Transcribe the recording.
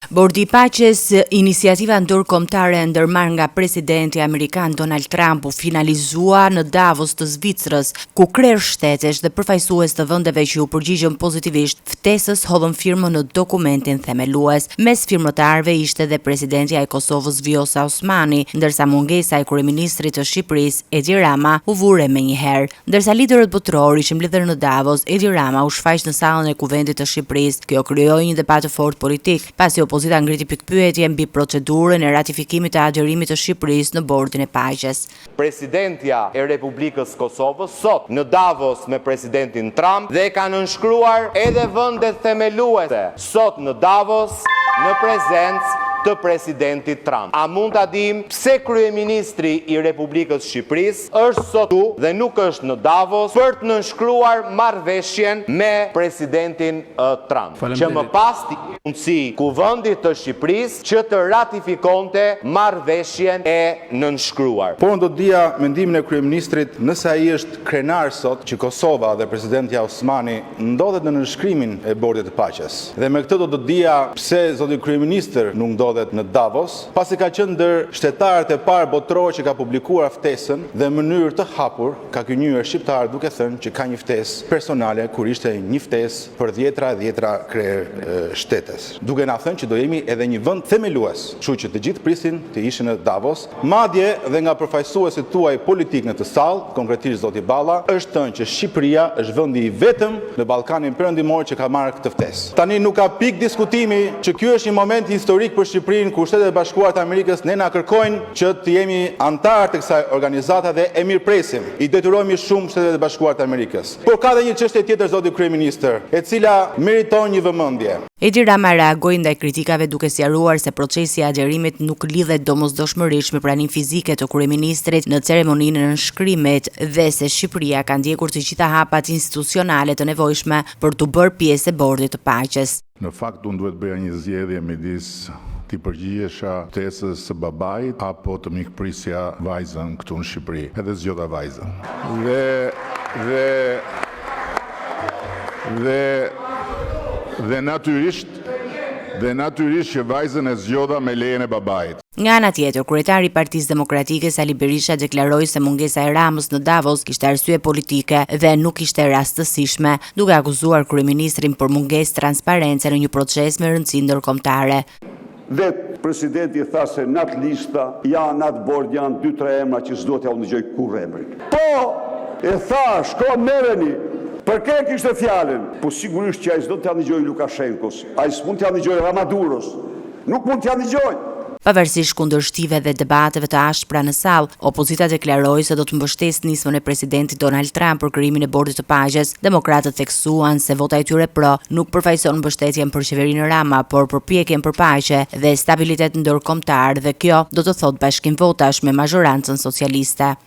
Bordi i Paqes, iniciativa ndërkombëtare e ndërmarrë nga presidenti amerikan Donald Trump u finalizua në Davos të Zvicrës, ku krerë shtetesh dhe përfaqësues të vendeve që iu përgjigjën pozitivisht ftesës hodhën firmën në dokumentin themelues. Mes firmëtarëve ishte dhe presidentja e Kosovës Vjosa Osmani, ndërsa mungesa e kryeministrit të Shqipërisë, Edi Rama, u vu re menjëherë. Ndërsa liderët botërorë ishin mbledhur në Davos, Edi Rama u shfaq në sallën e Kuvendit të Shqipërisë. Kjo krijoi një debat të fortë politik, pasi opozita ngriti pikëpyetje mbi procedurën e ratifikimit të aderimit të Shqipërisë në Bordin e Paqes. Presidentja e Republikës së Kosovës sot në Davos me presidentin Trump dhe e ka nënshkruar edhe vendet themeluese sot në Davos në prezencë të presidentit Trump. A mund ta dimë pse kryeministri i Republikës së Shqipërisë është sot këtu dhe nuk është në Davos për të nënshkruar marrëveshjen me presidentin Trump, që më pas t'i jepej mundësi Kuvendit të Shqipërisë që të ratifikonte marrëveshjen e nënshkruar. Por unë do të dija mendimin e kryeministrit nëse ai është krenar sot që Kosova dhe presidentja Osmani ndodhet në nënshkrimin e Bordit të Paqes. Dhe me këtë do të dija pse zoti kryeministër nuk ndodhet në Davos, pasi ka qenë ndër shtetarët e parë botërorë që ka publikuar ftesën dhe në mënyrë të hapur ka gënjyer shqiptarët duke thënë që ka një ftesë personale kur ishte një ftesë për dhjetra e dhjetra krerë shtetesh duke na thënë që do jemi edhe një vend themelues kështu që të gjithë prisnin të ishin në Davos madje dhe nga përfaqësuesit tuaj politikë në këtë sallë konkretisht zoti Balla është thënë që Shqipëria është vendi i vetëm në Ballkanin Perëndimor që ka marrë këtë ftesë. Tani nuk ka pikë diskutimi që ky është një moment historik për Shqipërinë ku Shtetet e Bashkuara të Amerikës ne na kërkojnë që të jemi anëtarë të kësaj organizate dhe e mirëpresim. I detyrohemi shumë Shteteve të Bashkuara të Amerikës. Por ka dhe një çështje tjetër zoti kryeministër, e cila meriton një vëmendje. Edi Rama reagoi ndaj kritikave duke sqaruar se procesi i aderimit nuk lidhet domosdoshmërisht me praninë fizike të kryeministrit në ceremoninë e nënshkrimit dhe se Shqipëria ka ndjekur të gjitha hapat institucionale të nevojshme për t'u bërë pjesë e Bordit të Paqes. Në fakt unë duhet të bëja një zgjedhje midis t'i përgjigjesha ftesës së babait apo të mikprisja vajzën këtu në Shqipëri. Edhe zgjodha vajzën. Dhe dhe dhe dhe natyrisht dhe natyrisht që vajzën e zgjodha me lejen e babait. Nga ana tjetër, kryetari i Partisë Demokratike, Sali Berisha deklaroi se mungesa e Ramës në Davos kishte arsye politike dhe nuk ishte e rastësishme, duke akuzuar kryeministrin për mungesë transparence në një proces me rëndësi ndërkombëtare. Vetë presidenti tha se në atë listë tha, janë në atë bord janë dy tre emra që s'dua t'jua dëgjoj kurrë emrin. Po! E tha, shko merreni! Për kë e kishte fjalën? Po sigurisht që ai s'do t'ia dëgjojë Lukashenkos, ai s'mund t'ia dëgjojë Ramaduros, Nuk mund t'ia dëgjojë! Pavarësisht kundërshtive dhe debateve të ashpra në sallë, opozita deklaroi se do të mbështesë nismën e presidentit Donald Trump për krijimin e Bordit të Paqes. Demokratët theksuan se vota e tyre pro nuk përfaqëson mbështetjen për qeverinë Rama, por përpjekjen për paqe dhe stabilitet ndërkombëtar dhe kjo do të thotë bashkim votash me mazhorancën socialiste.